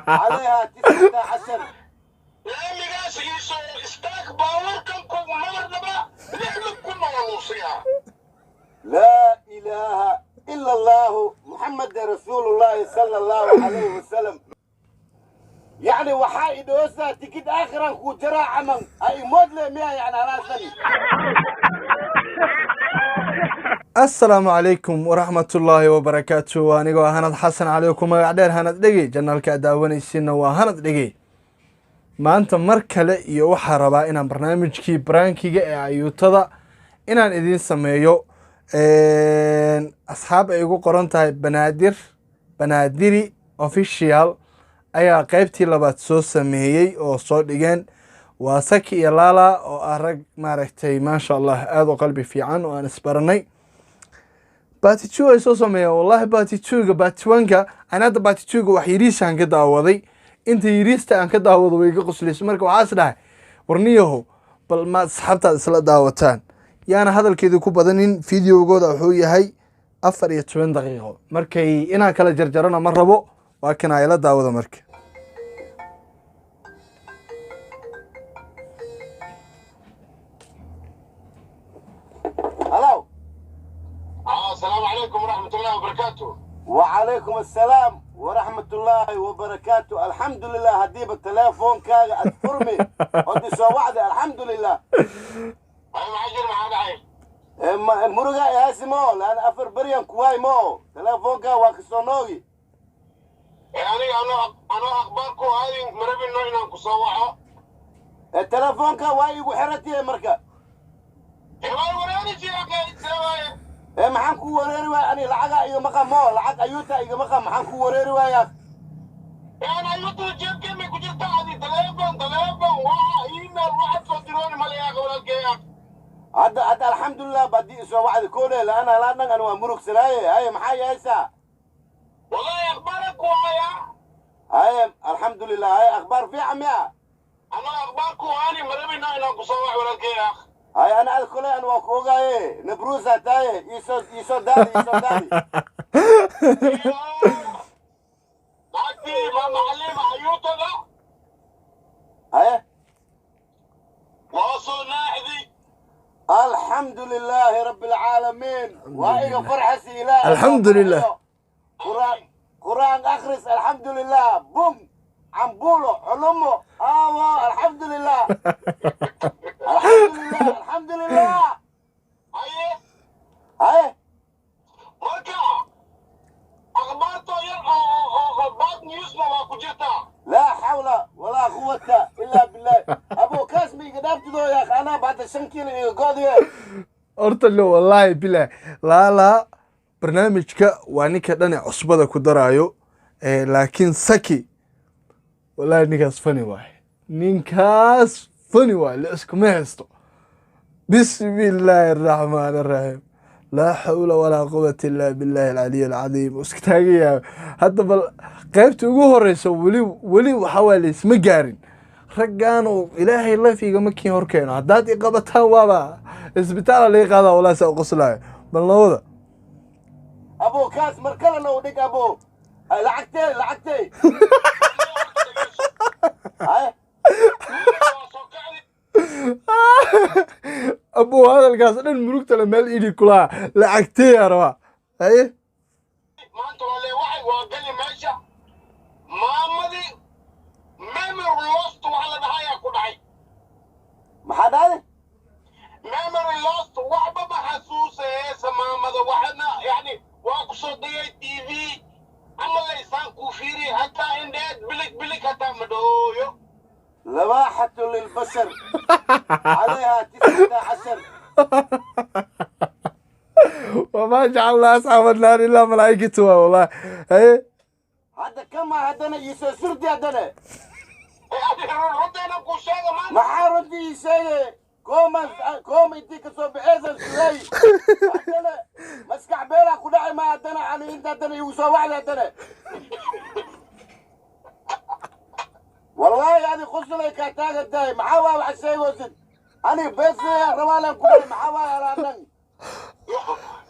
عليها 19. Laamigaas iisoo istaag, baabuurkan kugumarnaba 60,000 waa luusiyaa. لا إله إلا الله محمد رسول الله صلى الله عليه وسلم. يعني وحائد وسا تكيد آخرا كوترا عمن أي مود لي يعني راسني. Asalaamu calaykum waraxmatullaahi wabarakaatu. Anigoo ah Hanad Xasan Cali, ku magac dheer Hanad Dhegey, channelka aad daawanaysiina waa Hanad Dhegey. Maanta mar kale iyo waxaa rabaa inaan barnaamijkii prankiga ee ayuutada inaan idiin sameeyo. Asxaab ay ugu qoran tahay Banaadir Banaadiri Official ayaa qeybtii labaad soo sameeyey oo soo dhigeen. Waa Saki iyo Laala oo ah rag maaragtay, maasha Allah, aada u qalbi fiican oo aan isbaranay. Part 2 ay soo sameeyeen. Wallahi part 2-ga, part 1-ka aan hadda, part 2-ga wax yariisaan ka daawaday. Inta yariista aan ka daawado way iga qoslayso. Marka waxaa is dhahay, warniyahow, bal ma asxaabtaad isla daawataan. Yaana hadalkeedu ku badanin. Videogooda wuxuu yahay 14 daqiiqo. Markay inaan kala jarjarana ma rabo. Waa kana, ila daawada marka. هلو. Asalaamu calaykum waraxmat ullahi wabarakaatu. وعليكم السلام ورحمة الله وبركاته. الحمد لله هديب التليفون كاغا أتفرمي ودي سو وعدي، الحمد لله. Ay, maxaa jir? Maxaa dhacay? Muruga yaasimo لأن أفر بريان كواي مو تليفون كا واكسونوغي. Ee aniga anoo akhbaar ku aadin marabino inaan ku soo waco. التليفون كا واي وحرتي مركا. Ee way wareerisi aqaysee waaye. Ee maxaan ku wareeri waaya? Ani lacaga igama qamo, lacag ayuuta igama qam, maxaan ku wareeri waayaa? Ee ana ayuutada jeebkee may ku jirtaa? Adi teleefon waa email waxaad soo dirooni malayaaka walaalkeeya. Hadda alxamdulilah badii isoo wacdi koole laana laanan an waa murugsanaaye. Haye, maxaa yeeshaa? Wallahi akhbaara ku hayaa. Haye, alxamdulilah. Haye, akhbaar fiican miya? Anoo akhbaar ku haani marabino inaan ku soo waco walaalkeeya. Haye, ana ad kole an waa ku ogaaye, nabruusa taaye. Iisoo daadi, iisoo daadi. Lacagtii ma macalima ayuutada haye waa soo naaxdi. الحمد لله رب العالمين، وإيغا فرحسي إله. الحمد لله. قرآن قرآن أخرس، الحمد لله، بوم عمبولو علمو آوا، الحمد لله، الحمد لله، الحمد لله. Haye. هاي. Marka akhbaartoo yar oo bad newsna waa ku jirtaa. لا حول ولا قوة إلا بالله. أبو كاسمي قدرت يا أخي، أنا بعد شنكيل قاضي. Horta lo wallaahi bilah, Laalaa barnaamijka waa ninka dhane cusbada ku daraayo. Laakiin Saki wallahi ninkaas funny waaye, ninkaas funny waaye, la iskuma haysto. Bismi illaahi araxmaan araxiim, laa xawla walaa quwata illaa billahi alcaliy alcadiim. Uu iska taagan yahay hadda. Bal qaybta ugu horeysa weli weli waxaa waye laisma gaarin. Raggaan oo ilaahay laf igama kiin horkeeno. Haddaad i qabataan waaba isbitaala laga qaadaa. Wallahi saa u qoslaayo. Bal nabada. أبو كاس مركلة لو ديك أبو هاي، لعقتي لعقتي هاي. Waa soo kacdi. Abuu, hadalkaas dhan murugta le meel idhi kulaa. Lacagteeyaa rabaa, haye. Maanta waa lee wacay, waa geli meesha. Maamadii memory lost waxa la dhahayaa ku dhacay. maxaa dhacday? Memory lost, waxba ma xasuusaysa maamada waxna. Yani waa ku soo dayay TV ama laysaan kuu fiiriy, hataa indheed bilig bilig hataa ma dhooyo. لواحة للبشر عليها 19. وما جعلنا أصحاب النار إلا ملائكته. والله haye. هذا كما هدنا يسوي سردي هدنا. Ee adi runteena kuu sheega maanta. maxaa runtii ii sheegay? Kooman kooma intii kasoo baxaysan sugay haddana maskax beelaa ku dhacay. Ma haddana ani inta haddana igu soo wacday haddana. Wallaahi adi qusulay kaa taagan tahay. Maxaa waa wax sheegaysid? Ani beesaya rabaalan ku dhahay. Maxaa waa alaadan?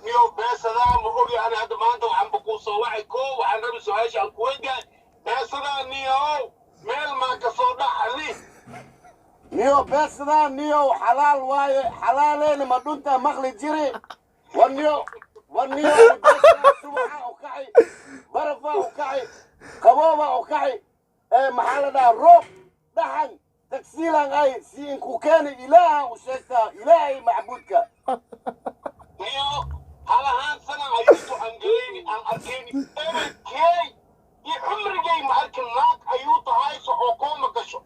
Niyo beesadaa ma ogi. Ani hadda maanta waxaanba kuu soo wacay, ko waxaan rabi su-aasha aan ku weydiiyay beesada. Niyo beesadaa, niyo xalaal waaye, xalaaleena ma dhunta maqli jiri. War niyo, war niyo, beesadaa subaxa u kaci, barafaa u kaci, qabooba u kaci, ee maxaa la dhahaa, roob, dhaxan, tagsiilan ay si inku keeni. Ilaaha u sheegtaa, Ilaahay macbuudka. Niyo halahaan sana ayuutu aan gelayni aan arkayni, eberkey iyo cumrigay ma arkin naag ayuuta hayso oo kooma gasho.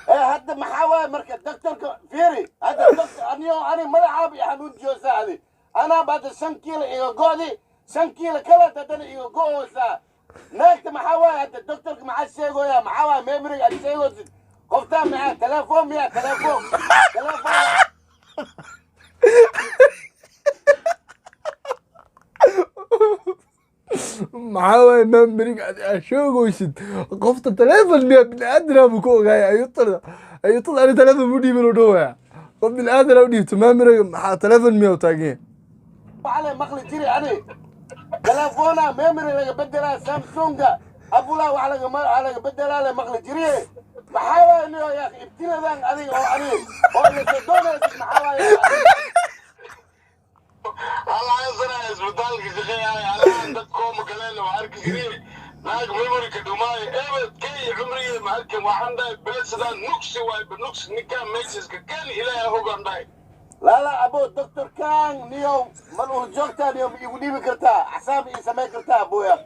Ee hadda maxaa waaye marka doctorka? Fiiri hadda doctor, aniyo ani madaxaaba i xanuunjiyo saacdi. Anaaba hadda 5 kiilo iga go'di, 5 kiilo kale haddana iga go'oosaa. Naagta maxaa waaye hadda doctorka? Maxaa sheegoyaa? Maxaa waaye memoryga aad sheegoosid? Qoftaa maxaa telefoon miya? Telefoon, telefoon. Maxaa waaye memoryga aad sheegaysid? Qofta teleefon miya? Bini-aadana buu ku ogaaya ayuutada. Ayuutada ani teleefon mu dhiibin u dhowaya. Qof bini-aadana u dhiibto memoryga, maxaa teleefon miya u taagan? Waxaa le maqli jiri ani telefoona memory laga bedelaa, Samsunga abula wax laga waxaa laga bedelaa le maqli jiriye. Maxaa waaye niyo yaa ibtiladan adiga oo ani oo ila soo doonaysid? Maxaa waaye? Halahaan sana isbitaalka shaqeeyahay, halahaan dad kooma galeen waa arki jiray naag memoryka dhumaayo. Ebedkey cumrigay ma arkin. Waxaan dhahay beesadaan nugsi waay, nuugsi ninkaan meeshiska keeni, Ilaahay ogaan dhahay. Lala abo, doctor kan niyow mal ul joogtaa niyow, ma igu dhiibi kartaa? Axsaab ii samayn kartaa, aboya?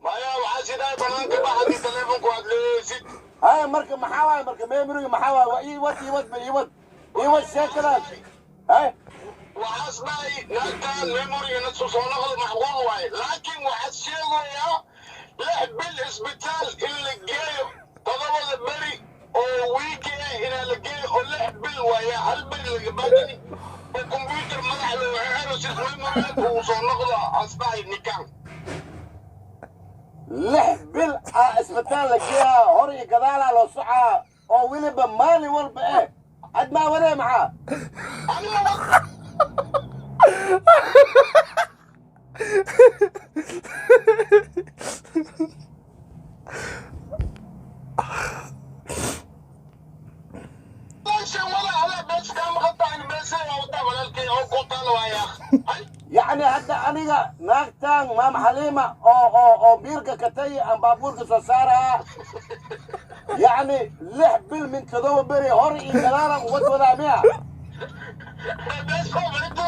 Maya, waxaa sidahay banaanka bax haddii telefonku aad leeysid. Haya, marka maxaa waaye marka memoryga? Maxaa waaye? Waa ii wad, ii wad ba, ii wad, ii wad sheekadan hay. Waxaas dhahay naagtaan memoryga nasu soo noqdo macquul waaye, laakiin waxaad sheegayaa 6 bil isbitaal in la geeyo, 7da beri oo wiiki ah inaa la geeyo, oo 6 bil waaya, hal beri laga baajini oo computer madax looga xiro si memoryga uu soo noqdo, as dhahay ninkaan. 6 bil aa isbitaal la geeyaa, hor iyo gadaalaa loo socaa, oo weliba maalin walba eh ad maa wadee maxaa? Anima meeshan wada adaa bees kaa maqan tahay, beesay waa wadaa walaalkay oo kuu taala waaya hay. Yacni hadda aniga naagtan maam Xaliima oo biirka ka tayi aan baabuurka soo saaraa, yacni 6 bil min 7 beri hor iyo gadaalan uga wadaa miya? Bees koo barito.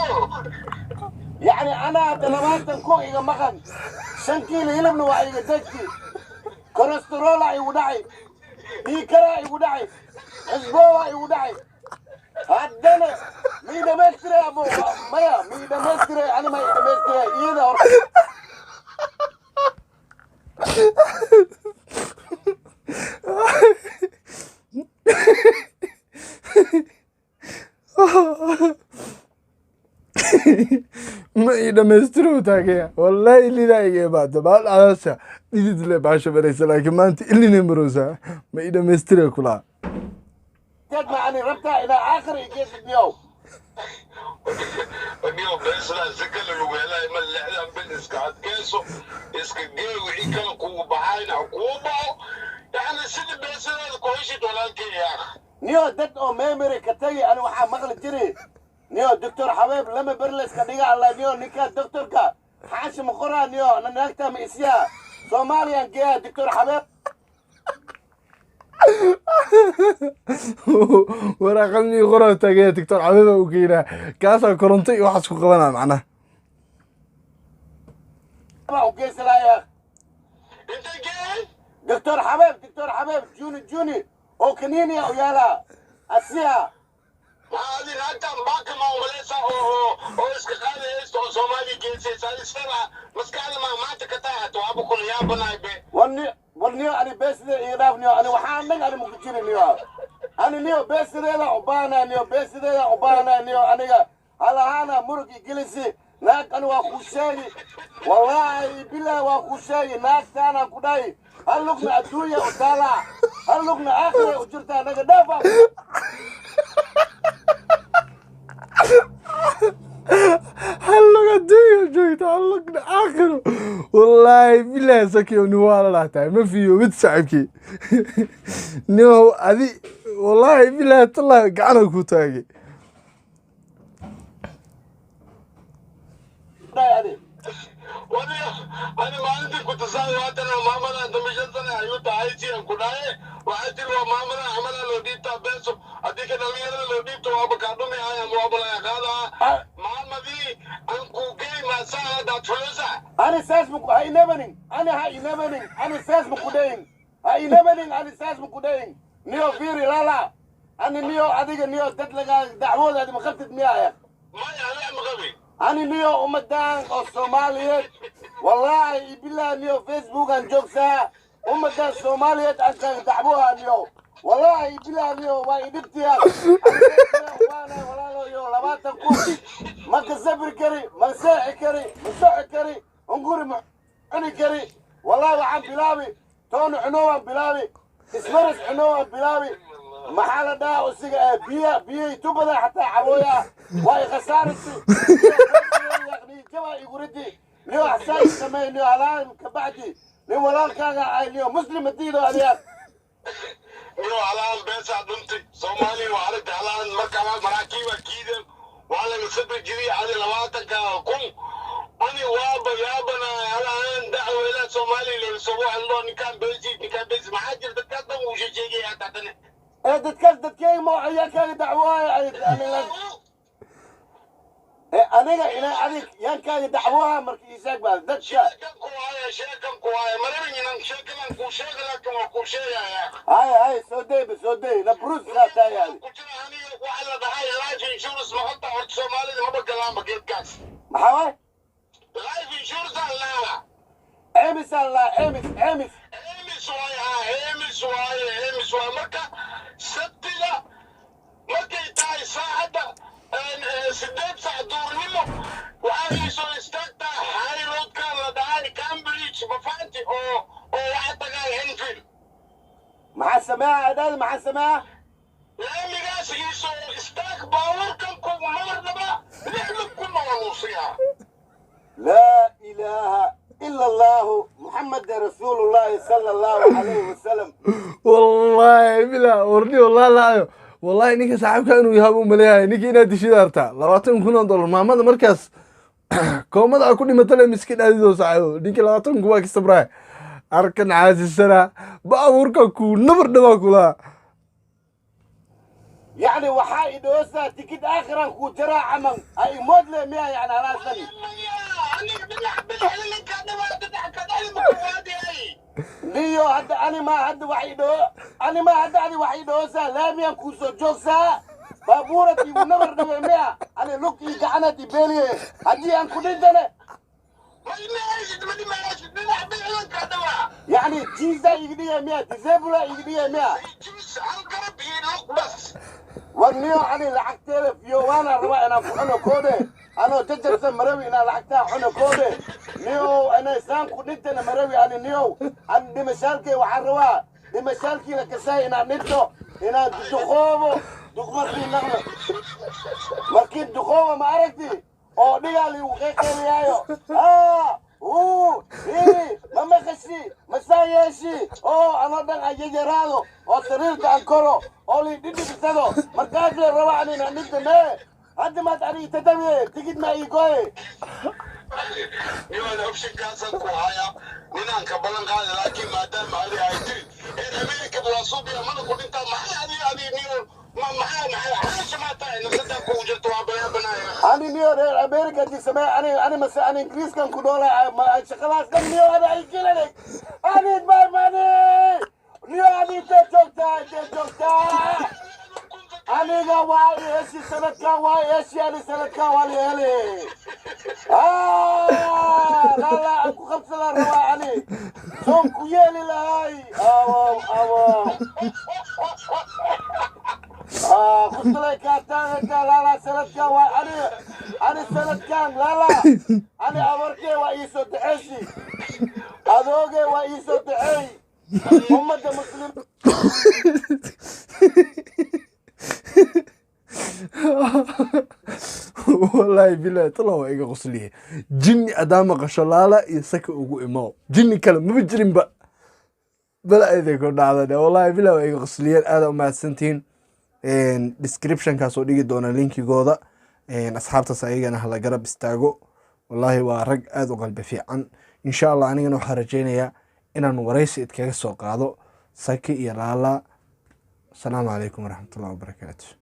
Yacni anaa hadda 20,000 iga maqan, 5 kiilo hilibna waa iga degti, kolesteroolaa igu dhacay, dhiigkaraa igu dhacay, xisboowaa igu dhacay, haddana mii dhamaystiray abo? Maya, mii dhamaystiray ani, ma ii dhamaystiray iyada horta. Ma ii dhamaystiro taagaya. Wallahi lidaa iga imaada maal cadaasha dhidid le baasha maraysa, laakiin maanta ilinay maraysaa. Ma ii dhamaystira kulaa. Teed ma ani rabtaa inaa aakhir igeesid niyow? Niyo beesdaa si kale lagu helaayo ma, 6dan bil iska adkeyso, iska gee, wixii kale kugu baxayna ha kuu baxo, yacni sida beesadaada ku heshid walaalkay yaa. Niyo dad oo memory ka tagi ani waxaa maqli jiri niyo doctor Xabeeb lama berleska dhiga alla. Niyo ninka doctorka xaashi ma qoraa? Niyo naagta ma isyaa Soomaaliyan geeya doctor Xabeeb? Waraaqadii qoraa taagaya, doctor Xabeeba u geynaa, kaasaa koronto iyo waxaas ku qabanaa macnaha. Baa u geysanaya. Intay geeyay? Doctor Xabeeb, doctor Xabeeb juni juni oo kaniiniya u yaalaa asiya. Maxaa adi naagtan baaka ma umaleysa oo iska qaadaysa oo Soomaaliya geysaysa? Adi sida maskaxda maa maanta ka tahay hata waaba kula yaabanahay be. Warni, warniyo, ani beesida iga dhaaf niyo. Ani waxaan dhan ani maku jiri niyo. Ani niyo beesideeda u baahnaa, niyo beesideeda u baahnaa niyo. Aniga hal ahaana murug igilisi naag. Ani waa kuu sheegi, wallaahi bilahi waa kuu sheegi, naagtaanaan ku dhahay hal lugna adduunya u taalaa, hal lugna aakhira u jirtaa. Naga dhaafa. Hal lug adduunya joogta, hal lugna aakhiro. Wallaahi bilahi, Sakiyo, nin waa la tahay, ma fiyo mid saaxiibkii nimow adi. Wallaahi bilahi tallahi, gacana ku taagay. Dhahay adi. Wani ani maalintii ku tusaay waatana maamadan 15 sana ayuu tahay si aan ku dhahay. Waxay tiri waa maamadan camalaa loo dhiibtaa beeso, haddii ka dhalinyarada loo dhiibto waaba kaa dhumi haya ama waaba laga qaadaa. Maamadii aan ku gey maasaa hadaad fulosa. Ani saas ma ha inabanin, ani ha inabanin, ani saas ma ku dhayin, ha inabanin, ani saas ma ku dhayin. Niyo fiiri lala, ani niyo adiga niyo dad lagaa dacwoodaadi ma qabtid miyaa? Maya, ani ma qabi. Ani niyo ummadan oo Soomaaliyeed, wallaahi billahi, niyo Facebookan joogsaa, ummadan Soomaaliyeed aan kaaga dacwoha niyo. Wallaahi billahi, niyo waa idhibtiya waana walaaloyo 20,000 ma ka sabri kari, ma seexi kari, ma soci kari, unguri ma cuni kari. Wallaahi waxaan bilaabi toona cuno waan bilaabi, ismaris cuno waan bilaabi. Maxaa la dhahaa usiga ee biya biyay tubada xataa cabooya waa i khasaarisi jaba iguridi. Niyo axsaan sameey niyo halaan kabacdi nin walaalkaaga ay niyo muslim diido adiyaad. Niyo halaan beesaa dhuntay Soomaaliya waa aragta halaan marka maraakiiba kiideen waa laga sabri jiray. Adi 20,000 ani waaba yaabana halaan dacweela Soomaaliya loolasoo hadlo ninkaan beesi, ninkaan beesi maxaa jira? Dadkaas dhan wuu sheegaya hataa tani. Ee dadkaas dadkeyga ma ayaa kaaga dacwooya? Ee aniga ina adig yaan kaaga dacwooha marka ii sheeg baa dadka. Sheekan ku haya, sheekan ku haya, marabin inaan sheekadan kuu sheega, laakiin waa kuu sheegaya. Hay hay, soo day ba, soo day na brus kaa tahay adi. Ku jira aniga waxa la dhahay life insurance ma horta horta Soomaalida maba galaanba geedkaas. Maxaa waay? Life insurance aan lahaa. Cemis aan laa, cemis, cemis. Hemis waaye, haa, hemis waaye, hemis waaye. Marka Sabtida markay tahay saacadda 8 saac duurnimo waxaa ii soo istaagtaa high roadkan la dhahay Cambridge, mafahanti, oo waxa tagaa Henfield. Maxaa sameeya adhaadi? Maxaa sameeya? Laamigaas ii soo istaag, baabuurkan ku nabar dhaba 60,000 oo nuusiyaa. Laa ilaaha ila allahu Muxamada rasuulullahi sala allahu calayhi wasalam. Wallaahi bila warni, wallahi laayo, wallahi ninka saaxiibka inuu yahay buu maleeyahay ninkii inaad dishid artaa $20,000. Maamada markaas koomada a ku dhimata le miskiin aadidoo saaxiibo. Ninkii 20,000 waa ka sabraay arkan caasisana baabuurka kuu nabar dhawaa kulaa. Yacni waxaa idhoosaa tikid aakhiran kuu jaraa camal ha imoodle miya? Yani halaasani. Aniga dhinac bidixda ninka dhibaa dhinac ka dhali makuwaadiyay. Niyo hadda ani ma hadda wax idhoo ani ma hadda ani wax idhoosaa laamiyan kuu soo joogsaa baabuurad igu nabar dhawe miya? Ani lug ii gacanad i beeliye haddii aan ku dhintane. Ma dhimahaysid, ma dhimahaysid, dhinac bidixdan ka dhawaa. Yacni jiisa iga dhigay miya? Disabula iga dhigay miya? Jiis hal garab iyo lug bas. War niyo ani lacagteeda fiyowaana rabaa inaan ku cuno koode, anoo jajabsan marawi inaan lacagtaa cuno koode. Niyow anay saan ku dhintana marawi ani. Niyow ani dhimashaalkay waxaan rabaa dhimashaalkii la kasaay inaan dhinto, inaan duqoobo duqmarkii naqno markii duqoobo ma aragti oo dhigaa liigu qeyqeyliyaayo aa uu ii ma maqashi masaa yeeshi oo anoo dhan aan yayaraado oo sariirta aan koro oo lii dhidhibsado markaas la raba ani inaan dhinto mee. Hadda maad aniga tatabiye tigid ma ii gooye. Niman optionkaasaan ku haya ninaan ka balan qaada, laakiin maadaama adi ay tiri reer America waa suubiya mana ku dhintaa. Maxay adi adi niyo ma maxaa maxay xaasha maa tahay nafsadaa kugu jirto waa bayaabanaya. Ani niyo reer America di samee ani ani mase ani Ingiriiskan ku dhoolay ma shaqadaas dhan niyo ani ay gelanay ani my money. Niyo ani intee joogtaa, intee joogtaa? Aniga waa i heshi sanadkan, waa i heshi ani sanadkan waa li heli. Lala aan ku qabsadaan rabaa ani soon ku yeeli lahay awow awow kusalay kaataagata lala sanadkan waa ani ani sanadkan lala ani abarkee waa iisoo daxeeshi, adooge waa iisoo daxeey ummadda muslim. Wallaahi bilahi tala waa iga qosliye. Jinni haddaa maqasho, Laala iyo Saki ugu imo. Jinni kale maba jirinba, bala idin ku dhacdane. Wallaahi bilahi waa iga qosliyeen. Aada umahadsantihiin. Descriptionkaas oo dhigi doona linkigooda. Asxaabtaas ayagana hala garab istaago. Wallaahi waa rag aada u qalbi fiican. Insha Allah anigana waxaan rajaynayaa inaan waraysi idkaga soo qaado Saki iyo Laala. Asalaamu calaykum waraxmatullahi wabarakaatu.